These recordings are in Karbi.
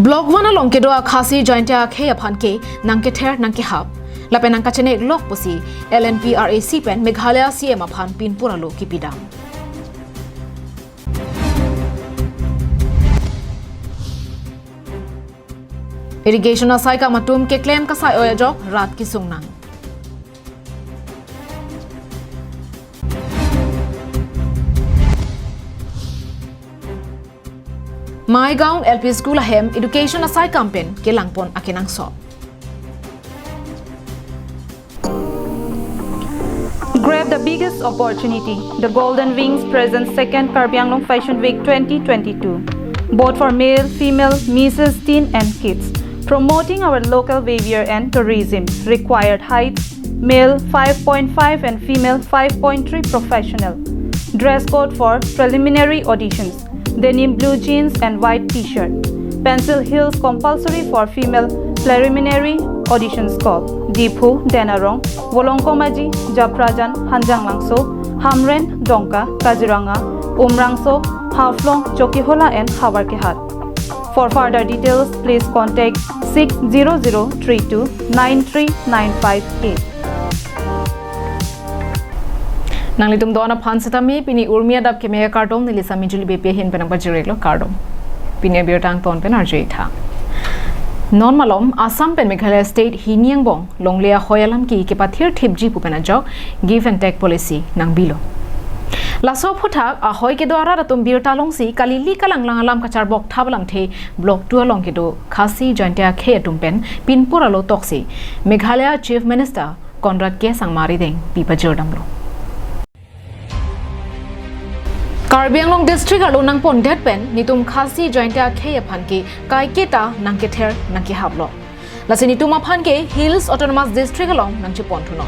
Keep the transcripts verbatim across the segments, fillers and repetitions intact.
Block one along kedo a Khasi Jaintia akhei aphan ke nangkether nangkehap lapen nangkachenek lok pusi L N P R A C pen Meghalaya C M aphan pinpur alo kipidam. Irrigation asaikam atum keklem kasai-oi ajok rat kesung nang. Maigaon L P School ahem education asaikam pen kelangpon akenangsot. Grab the biggest opportunity. The Golden Wings presents second Karbi Anglong Fashion Week twenty twenty-two. Both for male, female, misses, teen and kids. Promoting our local behavior and tourism. Required heights, male five point five and female five point three professional. Dress code for preliminary auditions. Denim blue jeans and white t-shirt. Pencil heels compulsory for female preliminary auditions call. Diphu, Denarong, Volongkomaji, Japrajan, Hanjanglangso, Hamren, Dongka, Kaziranga, Umrangso, Haflong, Chokihola and Howraghat. For further details, please contact six zero zero three two nine three nine five eight. Nanglitum do-an aphan setame pini urmi adap keme kardom, neli Sami Juli Beypi ahin pen nangpajir-iklo, kardom. Pini abirta angton pen arju-ik tha. Non malom Assam pen Meghalaya State hini angbong longle ahoi alam ke kepathir thipji pu pen ajok give and take policy nangbilo. Laso aphuthak ahoi kedo arat atum birta longsi kali-li kalanglang alam kacharbok thap alamthe Block two along kedo Khasi Jaintia akhei atum pen pinpur alo toksi Meghalaya Chief Minister Conrad K Sangma arideng pi pajirdamlo. Karbi Anglong District arlo nangpondet pen netum Khasi Jaintia akhei aphan ke kaiketa nangkether nangkehaplo. Lasi netum aphan ke Hills Autonomous District along nangcheponthunon.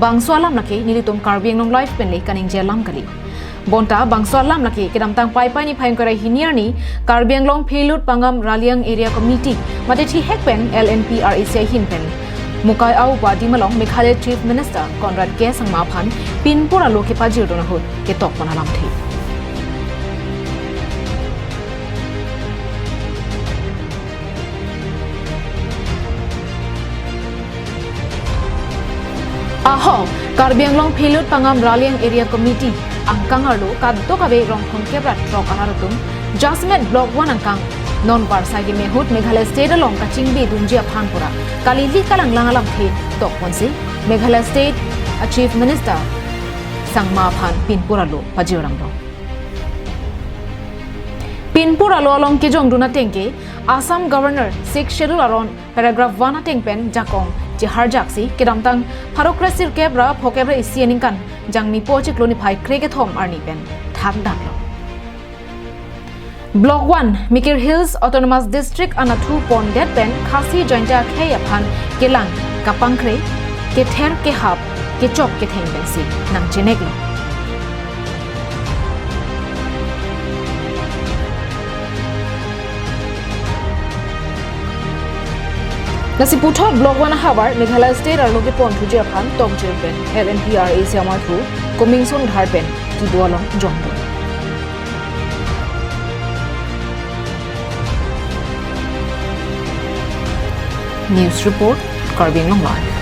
Bangso alam lake nelitum Karbi Anglong Live pen le kaningje alam kali. Bonta bangso alam lake kedamtang Paipai niphai ingkoi ra hini arni Karbi Anglong Philut Pangam Raliang Area Committee mate thihek pen L N P R A C ahin pen Mukai au adim along Meghalaya Chief Minister Conrad K Sangma aphan pinpur alo kepajirdun ahut ketokpon alamthe. Ahok, Karbi Anglong Philut Pangam Raliang Area Committee angkang arlo kadokave rong thomkep ra throk arat atum jasemet Block one angkang non varsai keme ahut Meghalaya State along kachingbidunji aphan pura kali-li kalanglang alamthe tokponsi Meghalaya State a Chief Minister Sangma aphan pinpur alo pajirdamlo. Pinpur alo along kejongdun ateng ke Assam Governor Sixth Schedule aron paragraph one ateng pen jakong cheharjaksi kedamtang pharo kresirkep ra phokep ra isi aningkan Jangmi po chiklo niphai krekethom arni pen thakdaklo. Block one, Mikir Hills Autonomous District anatthu pondet pen Khasi Jaintia akhei aphan kelang kapangkre, kether kehap, kechok ketheng pensi nangcheneklo. Lasi puthot Block one ahavar Meghalaya State arlo keponthuji aphan tokjir pen L N P R A C amarthu Comingson Dhar pen kedo along jongdun. News report, Karbi Anglong Live.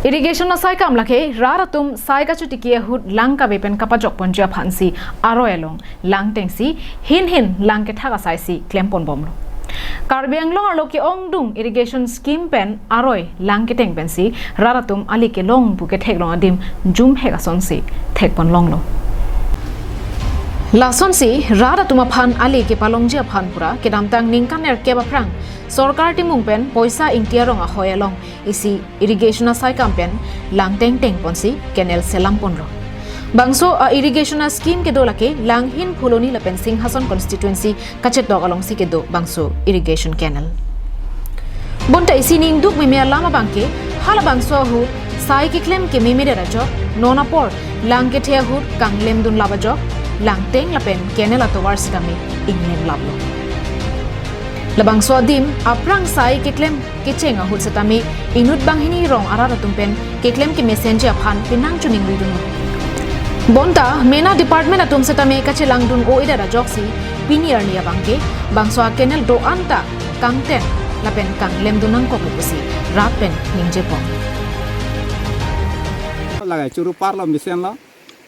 Irrigation asaikam lake rat atum sai kachotiki ahut lang kave pen kapajokponji aphansi aroi along lang tengsi hin hin lang kethak asaisi klemponbomlo. Karbi Anglong arlo ke-ongdung irrigation scheme pen aroi lang keteng pensi rat atum ali kelong pu ketheklong adim jumhek asonsi thekponlonglo. Lasonsi rat atum aphan ali kepalongji aphan pura kedamtang ningkan nerkep aphrang sorkar timung pen poisa ingti arong ahoi along isi irrigation asaikam pen lang tengtengponsi canal selamponlo. Bangso a-irrigation a-scheme kedo lake Langhin, Phuloni lapen Singhason constituency kachetok alongsi kedo bangso irrigation canal. Bonta isi ningduk meme alam abangke halabangso ahut sai keklem kememe det ajok, non apor lang kethe ahut kanglemdunlap ajok, langteng lapen canal atovar sitame inglemlaplo. Labangso adim aphrang sai keklem kecheng ahut setame inut banghini rong arat atum pen keklem kemesenji aphan penang chuning luidunlo. Bonta mena department atum setame kachelangdun o-edet ajoksi pini arni abangke bangso a-canal do-an ta kangten lapen kanglemdun nangkoklo pusi rat pen ningjepon. Lagai churu parlo mesenlo.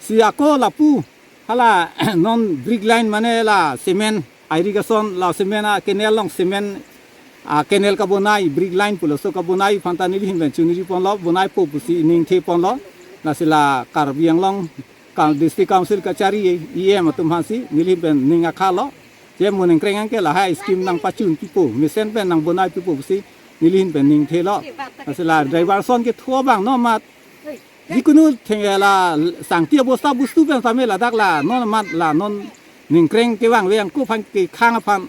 Si ako lapu hala non brick line mane la cement irrigation la cement a-canal along cement a-canal kabonai brick line puloso kabonai aphanta neli ahin pen chuniri ponlo bonaipo pusi ningthe ponlo. Lasi la Karbi Anglong Coun-, District Council kachari E M atum aphansi neli ahin pen ning akhalo. Je mo ningkreng anke lahai scheme nangpachun pipo, mesen pen nangbonai pipo pusi neli ahin pen ningthelo. Lasi la driver ason kethu abang non amat jikunu theng la sangti abosta bostu pen tame ladak la non amat la non ningkreng kevang ve angko aphan kekhang aphan,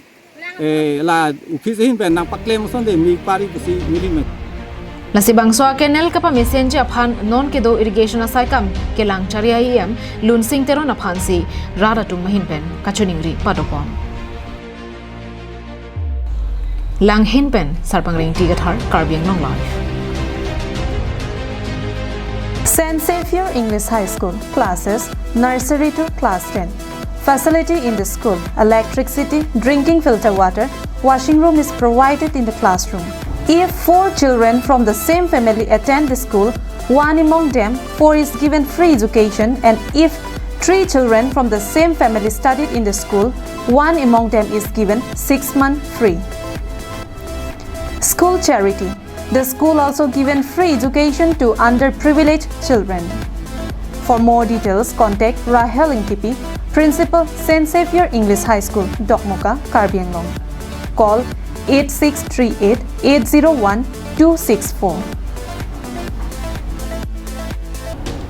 eh, la office ahin pen nangpaklem ason de mi pari pusi neli ahin pen. Lasi bangso a-canal kapamesenji aphan non kedo irrigation asaikam kelang chari a-E M Lunsing Teron aphansi rat atum ahin pen kachiningri padopon. Langhin pen Sarpang Rengti Kathar, Karbi Anglong Live. Saint Xavier English High School, classes nursery to class ten. Facility in the school: electricity, drinking filter water, washing room is provided in the classroom. If four children from the same family attend the school, one among them four is given free education, and if three children from the same family studied in the school, one among them is given six month free. School charity. The school also given free education to underprivileged children. For more details, contact Rahel Ingtipi, Principal, Saint Xavier English High School, Dokmoka, Karbi Anglong. Call eight six three eight eight zero one two six four.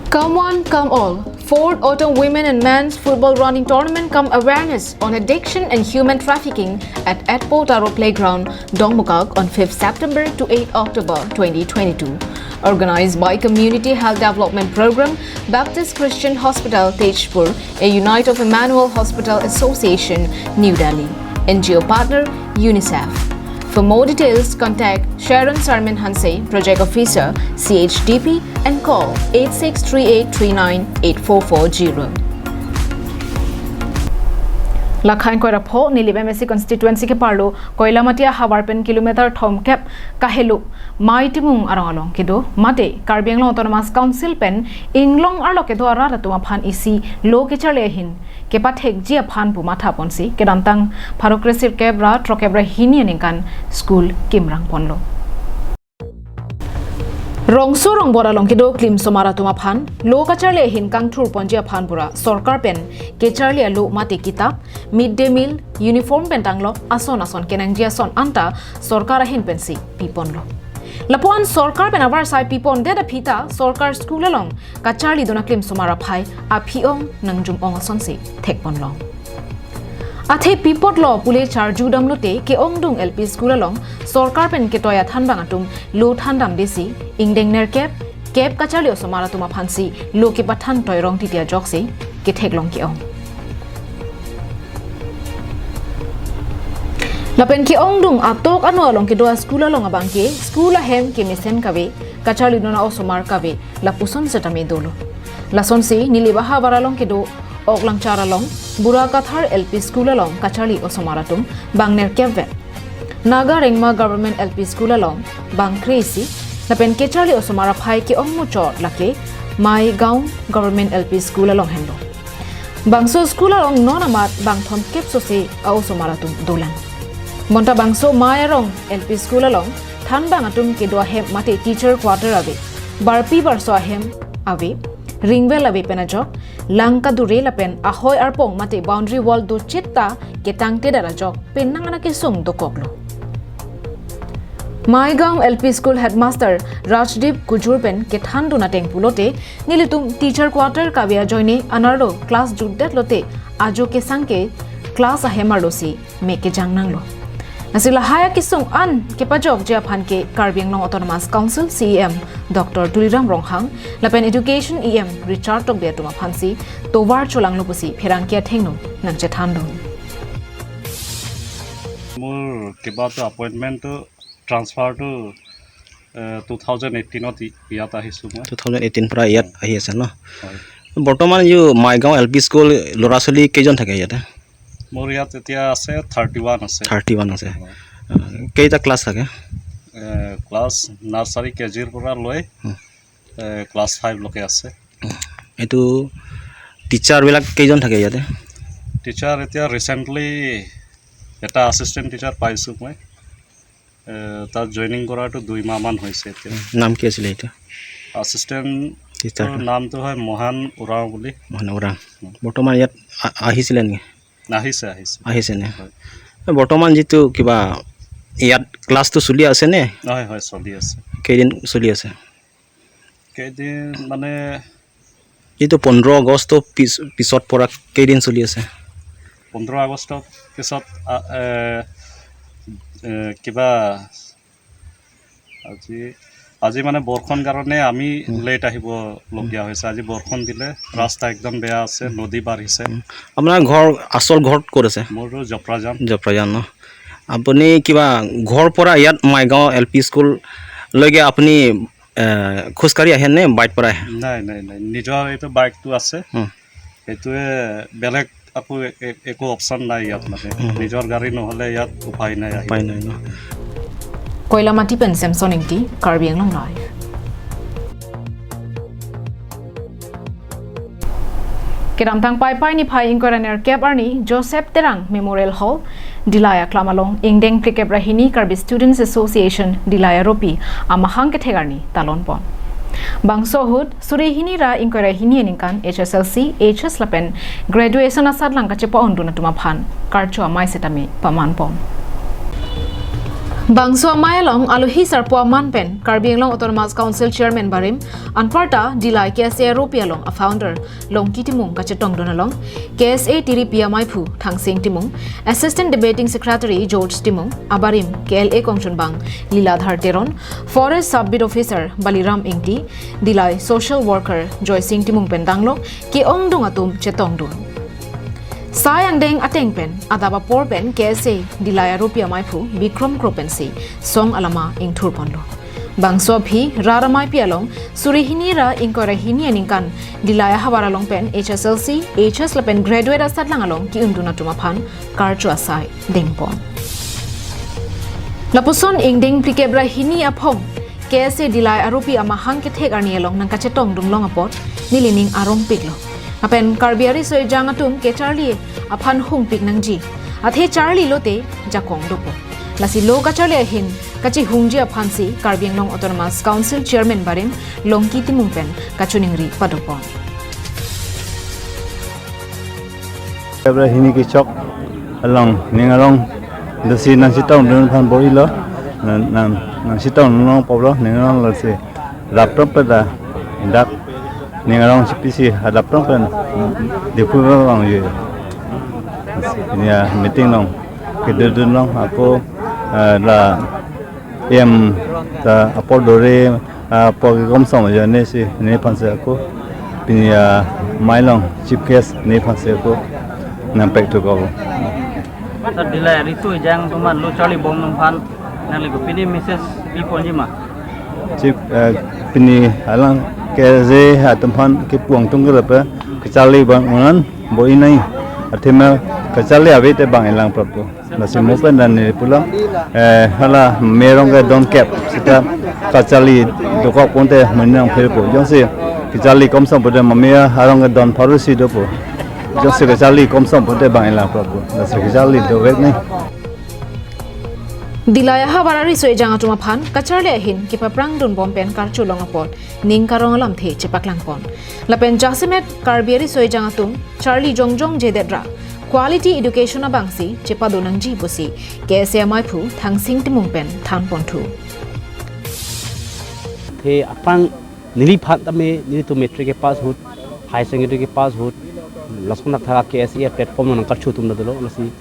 Come one, come all. Fourth Autumn Women and Men's Football Running Tournament cum awareness on addiction and human trafficking at Atpo Taro Playground, Dokmoka on fifth September to eighth October twenty twenty-two. Organized by Community Health Development Program, Baptist Christian Hospital, Tezpur, a unit of Emmanuel Hospital Association, New Delhi. N G O partner, UNICEF. For more details, contact Sharon Sarmin Hanse, Project Officer, C H D P, and call eight six three eight three nine eight four four zero. Lakhai koira pho Nilip M A C constituency ke parlo Koilamati ahavar pen kilometer thomkep kahelo Maitimung arong along kedo mate Karbi Anglong Autonomous Council pen inglong arlo kedo arat atum aphan isi lo kecharli ahin kepathekji aphan pu mathaponsi kedamtang pharo kresirkep ra throkkep ra hini aningkan school kimrang ponlo. Rongso rongbor along kedo klimsomar atum aphan lo kacharli ahin kangthur ponji aphan pura sorkar pen kecharli alo mate kitap, mid day meal, uniform pen tanglok ason ason kenangji ason anta sorkar ahin pensi piponlo. Lapuan sorkar pen avarsai pipondet aphi ta sorkar school along kacharlidun aklimsomar aphai aphi-ong nangjum-ong asonsi thekponlong. Athe pipotlo pule charju damlote ke-ongdung L P school along sorkar pen ketoi athanbang atum lo thandamdesi ingdeng nerkep kep kacharli osomar atum aphansi lo kepathan toirong titi ajoksi ketheklong ke-ong. Lapen ke-ongdung atok ano along kedo a-school along abangke school ahem kemesen kave, kacharlidun a-osomar kave, lapuson setame dolo. Lasonsi Nilip ahavar along kedo Oklangchar along Burakathar L P school along kacharli osomar atum bang nerkep vet. Naga Rengma Government L P School along bang kre-isi, lapen kecharli osomar aphai ke-ong muchot lake Maigaon Government L P School along henlo. Bangso school along non amat bang thomkep sose a-osomar atum dolang. Bonta bangso Mai arong L P school along thanbang atum kedo ahem mate teacher quarter ave, barpi barso ahem ave, ringwel ave pen ajok, lang kadure lapen ahoi arpong mate boundary wall dochit ta ketangtedet ajok penang ana kesung dokoklo. Maigaon L P School Headmaster Rajdeep Kujur pen kethandun ateng pulote, nelitum teacher quarter kave ajoine anerlo class jutdet lote ajo kesang ke class ahem arlosi me kejang nanglo. Lasi lahai akesung an kepajokji aphan ke Karbi Anglong Autonomous Council C E M Doctor Tuliram Ronghang lapen Education E M Richard Tokbi atum aphansi tovar cholanglo pusi pherangke athengno nangchethandun. মোৰ কেইবাটাও এপইণ্টমেণ্টটো ট্ৰান্সফাৰটো, এ, two thousand এইটিনত ই-, ইয়াত আহিছোঁ মই। Two thousand eighteen পৰা ইয়াত আহি আছে ন? হয়। বৰ্তমান এই মাইগাঁও এল পি স্কুল ল'ৰা ছোৱালী কেইজন থাকে ইয়াতে? মোৰ ইয়াত এতিয়া আছে থাৰ্টি ওৱান আছে। থাৰ্টি ওৱান আছে। অ। আহ, কেইটা ক্লাছ থাকে? ক্লাছ নাৰ্চাৰী কে জিৰ পৰা লৈ হুম। ক্লাছ ফাইভলৈকে আছে। এইটো টিচাৰবিলাক কেইজন থাকে ইয়াতে? টিচাৰ এতিয়া ৰিচেণ্টলি এটা আছিষ্টেণ্ট টিচাৰ পাইছোঁ মই। এ, তাত জইনিং কৰাটো দুই মাহমান হৈছে এতিয়া। নাম কি আছিলে এইটো? আছিষ্টেণ্ট টিচাৰ। নামটো হয় মহান উৰাওঁ বুলি। মহান উৰাওঁ। হুম। বৰ্তমান ইয়াত আ-, আহিছিলে নেকি? আহিছে, আহিছে। আহিছে নে? হয়। বৰ্তমান যিটো কিবা ইয়াত ক্লাছটো চলি আছে নে? হয়, হয়, চলি আছে। কেইদিন চলি আছে? কেইদিন মানে যিটো পোন্ধৰ আগষ্ট পিছ-, পিছত পৰা কেইদিন চলি আছে? পোন্ধৰ আগষ্টৰ পিছত, আ, এ, এ, কিবা আজি, আজি মানে বৰষুণ কাৰণে আমি হুম। লেট আহিব লগীয়া হৈছে। আজি বৰষুণ দিলে, ৰাস্তা একদম বেয়া আছে, নদী বাঢ়িছে। হুম। আপোনাৰ ঘৰ, আচল ঘৰ ক'ত আছে? মোৰতো জপ্ৰাজান। জপ্ৰাজান ন? আপুনি কিবা ঘৰ পৰা ইয়াত মাইগাঁও এল পি স্কুললৈকে আপুনি, এ, খোজকাঢ়ি আহে নে বাইক পৰা আহে? নাই, নাই, নাই, নিজৰ এইটো বাইকটো আছে। হুম। সেইটোৱে, বেলেগ আকৌ এ-, এ-, একো অপশ্যন নাই ইয়াত মানে। হুম, হুম। নিজৰ গাড়ী নহ'লে ইয়াত উপায় নাই আহিব। উপায় নাই ন? Koilamati pen Samson Ingti, Karbi Anglong Live. Kedamtang Paipai niphai ingkoi ra nerkep arni Joseph Terang Memorial Hall, Dillai aklam along ingdeng phlikep ra hini Karbi Students Association Dillai aropi amahang kethek arni talon pon. Bangso ahut suri hini ra ingkoi ra hini aningkan H S L C, H S lapen graduation asatlang kachepa-ondun atum aphan karcho amei setame paman pon. Bangso amei along alohi sarpo aman pen Karbi Anglong Autonomous Council Chairman barim anparta Dillai K S A aropi along a-founder Longki Timung kachetongdun along K S A tiripi amaiphu Thangsing Timung, Assistant Debating Secretary George Timung, abarim K L A kongchunbang Liladhar Teron, Forest Sub Beat Officer Baliram Ingti, Dillai social worker Joysing Timung pen danglok ke-ongdung atum chetongdun. Sai angdeng ateng pen adap apor pen K S A Dillai aropi amaiphu Bikram Kro pensi song alama ingthur ponlo. Bangso aphi rat ameipi along suri hini ra ingkoi ra hini aningkan Dillai ahavar along pen H S L C, H S lapen graduate asatlang along ke-undun atum aphan karcho asai dengpon. Lapuson ingdeng phlikep ra hini aphong K S A Dillai aropi amahang kethek arni along nangkachetongdun long apot nelining arongpiklo. Lapen Karbi ariso ejang atum ke charli aphan hungpik nangji. Athe charli lote jakong dopo. Lasi lo kacharli ahin kachihungji aphansi Karbi Anglong Autonomous Council Chairman barim Longki Timung pen kachiningri padopon. Phlikep ra hini kechok along ning arong dosi nangchetongdun aphan bor-ilo, nang, nang, nangchetongdun long poplo, ning arong lasi adap tong pen ta dak ning arong chipisi adap tong pen Diphu vang ye. Ini ya meeting along kedodun along ako, eh, la em ta apor dore, ah, apor kekom som ajoine si nephansi ako pini ya amei along chief guest nephansi ako nangpek thuko. Sir, Dillai ariso ejang atum aphan lo charli bom atum aphan nangli kopine message piponji ma? Chief, eh, pini alang K S A atum aphan kepu-ong atum ke lapen kacharli bang unan bor-inai, athema kacharli ave te bang-ilang prappo. Lasi mo pen dan ne pulang, eh, hala me arong kedon kep seta kacharli dokok ponte menang phirpo. Jongsi kacharli komsom pute mame arong kedon pharo isi dopo. Jongsi kacharli komsom ponte bang-ilang prappo. Lasi kacharli dovek ne. Dillai ahavar ariso ejang atum aphan kacharli ahin kepaprangdun bom pen karcho long apot ning karong alamthe chepaklangpon. Lapen jasemet Karbi ariso ejang atum charli jongjong jedet ra quality education abangsi chepado nangji pusi K S A amaiphu Thangsing Timung pen thanponthu. Athe aphrang neliphan tame nelitum matric kepass ahut, higher secondary kepass ahut, lason thakthak K S A platform along nangkarcho atum ta dolo, lasi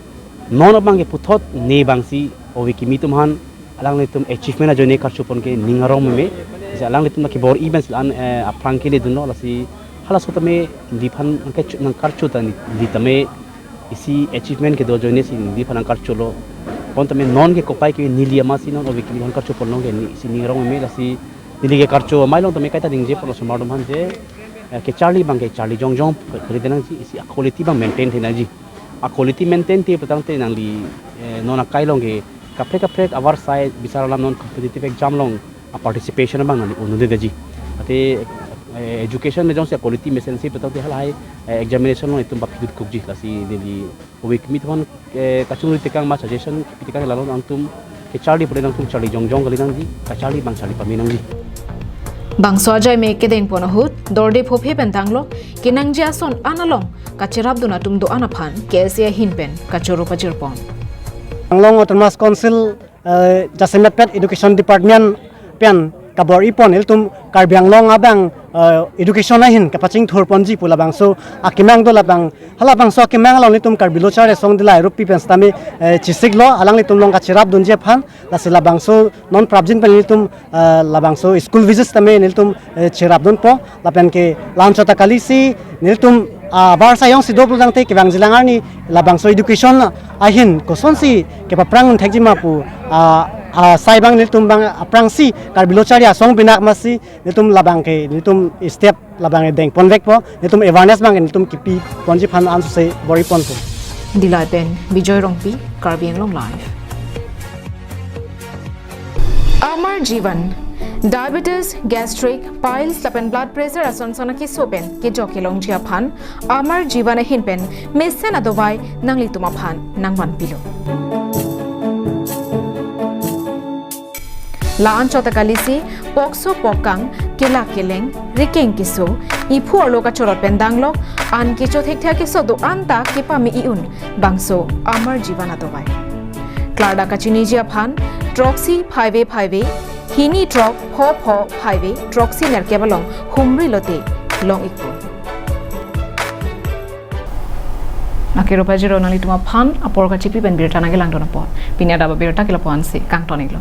non abang ke puthot ne abangsi ove kimi atum aphan alanglitum achievement ajoine karchopon ke ning arong meme. Lasi alanglitum ke bor-i pensi la-an, eh, aphrang keledunlo, lasi halaso tame neliphan nangkarcho, nangkarcho ta neli tame isi achievement kedo ajoine si neliphan nangkarcholo. Bon tame non ke kopai ke neli amatsi non ove kimi aphan karchopon long ke ne, si ning arong meme, lasi neli ke karcho amei along tame kaita ningjeponlo osomar atum aphan je, Eh, kecharli abang kecharli jongjong kali nangji, isi a-quality abang maintain the nangji. A-quality maintain the pulotangte nangli, eh, non akai along ke kaprek kaprek avarsai bisar alam non competitive exam along a-participation abang nangli un-e nangji. Ate, eh, education me jongsi a-quality mesensi pulotangte halahai, eh, examination along itum bap hidut kukji, lasi neli ove kimi thon, eh, kachingri tekang ma suggestion kipi tekang, lalo nangtum kecharli pule nangtum charli jongjong kali nangji, kacharli abang charli pame nangji. Bangso ajai me kedeng pon ahut, dorde phophe pen tanglo, kenangji ason an along kacherapdun atum do-an aphan K S A ahin pen kachoro pajir pon. Anglong Autonomous Council, eh, jasemet pet Education Department pen kabor-i pon ilitum Karbi Anglong abang, eh, education ahin kapachingthur ponji pu labangso akemang do labang. Halabangso akemang along nelitum Karbi Lo Charli Asong Dillai Rupi pen sitame, eh, chesiklo, alanglitum along kacherapdunji aphan. Lasi labangso non prapjin pen nelitum, eh, labangso school visit tame nelitum, eh, cherapdunpo. Lapen ke la-anchot ta kalisi nelitum, ah, avarsai jongsi do pulotangte kevangjilang arni labangso education ahin kosonsi kepaphrang thekji ma pu, ah, ah, sai abang nelitum abang aphrangsi Karbi Lo Charli Asong pinak masi nelitum labang ke nelitum step labang deng ponvekpo, nelitum awareness abang ke nelitum kipi ponji aphan ansose bor-i ponpo. Dillai pen Bijoy Rongpi, Karbi Anglong Live. Amar Jeevan, diabetes, gastric, piles lapen blood pressure ason son akeso pen kejok kelongji aphan Amar Jeevan ahin pen mesen adovai nanglitum aphan nangvanpilo. La-anchot ta kalisi, pokso pokkang, kelak keleng, rikeng keso, iphu arlo kachorot pen danglok, an kecho thekthe akeso do-an ta kepame-i un, bangso Amar Jeevan adovai. Klardak kachiniji aphan, throksi phaive phaive, hini throk pho pho phaive, throksi nerkep along humri lote long-ikpo. Nangkero pajirlo nanglitum aphan, apor kachipi pen birta nangkelangdun apot. Pini adap abirta ke lapu-ansi kangton-iklo.